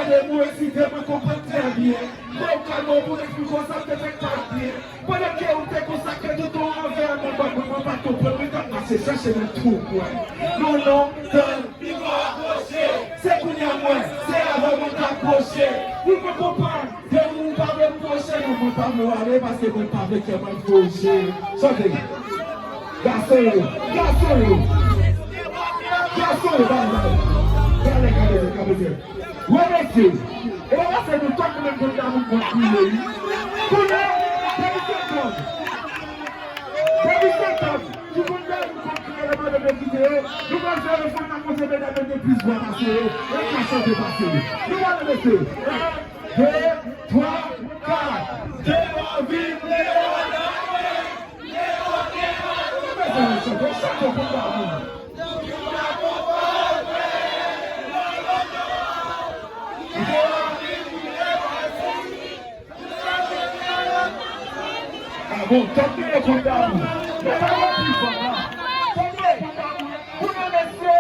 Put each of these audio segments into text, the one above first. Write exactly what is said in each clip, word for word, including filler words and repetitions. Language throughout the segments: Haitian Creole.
Mwen resite, mwen konprann trè byen. Mwen kalme w pou eksplike w sa m te fèk pa byen. Pandan ke ou te konsakre tout ou anvè mwen, mwen, mwen, mwen pa t konprann, mwen t ap mache chèche nan twou mwen. Non, non, tann, li pa apwoche. Se kounye a mwen, se avè w mwen ka pwoche. Wi, mwen konprann. Depi ou pa vle m pwoche, non, mwen pa vle w ale, paske mwen pa vle kè mwen fwoche. Chante. Gason yo, gason yo. Gason yo, ba, ba. Gade, gade, gade. Wi, mesye. E pa pase nou tout nou menm konn damou konn kriye, wi. Kounye a, depi se tòg. Depi se tòg. Ki konn damou konn kriye, lè madanm yo kite yo. Nou pral fè refren nan kote medam yo gen plis vwa pase yo. E ka chante pase yo. Nou pral mesye. De, twa, kat. Devan vin, devan damou. Devan, devan, nou bezwen chante, chante pou damou. Ah bon, tande yo konn damou. Yo pa konn pi fò la. Tande yo konn damou. Pou nou mesye,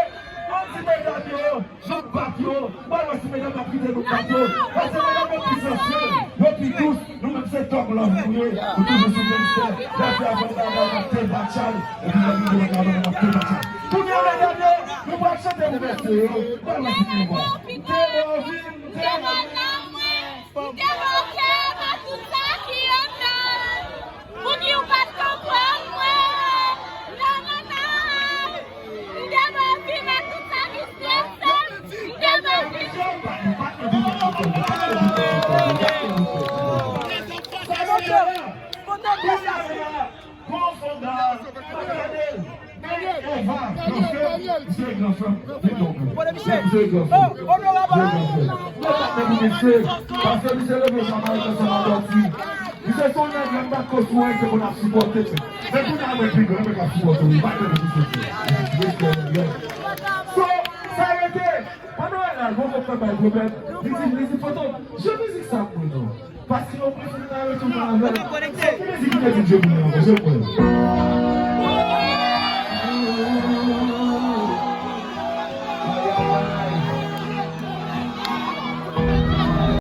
ann di medam yo. Jan m bat yo, m al wè si medam ap kite nou bat yo. Paske medam yo pi sansyèl, yo pi dous, nou menm se thug love nou ye. Nou toujou sou gangstè. Lè fè avan nou ta bay n ap te batchal, epi lè nou te bat la, n ap te batchal. Kounye a, medam yo, nou pral chante pou mesye yo. M al wè si nou bon. Te bon vin, te bon. M te moke nan tout sa ki anndan. Pou di w pa t konprann mwen. Non, non, non. M te moke nan tout sa ki strese. M te moke. Kote pye sa, se la? Eva, gran frè, misye gran frè m. Misye gran frè m. Misye gran frè m. Mwen pa t nan pou misye, paske misye leve Jamaica ansanm ak Dòti. Misye se yon nèg, lè m bat kosou an, li te konn ap sipòte m. Men kounye a, mwen pi gran, mwen ka sipòte w. Li pa t nan pou misye. Respè, nèg. So, sa rete. Pandan wè la, gon kòk fè bay pwoblèm. Li di, li di, Fantom, jan mizik sa ap mwen non. Paske yo prefere nan retou nan avè l. Se ki mizik ki te di Dye pou mwen ankò, se mwen.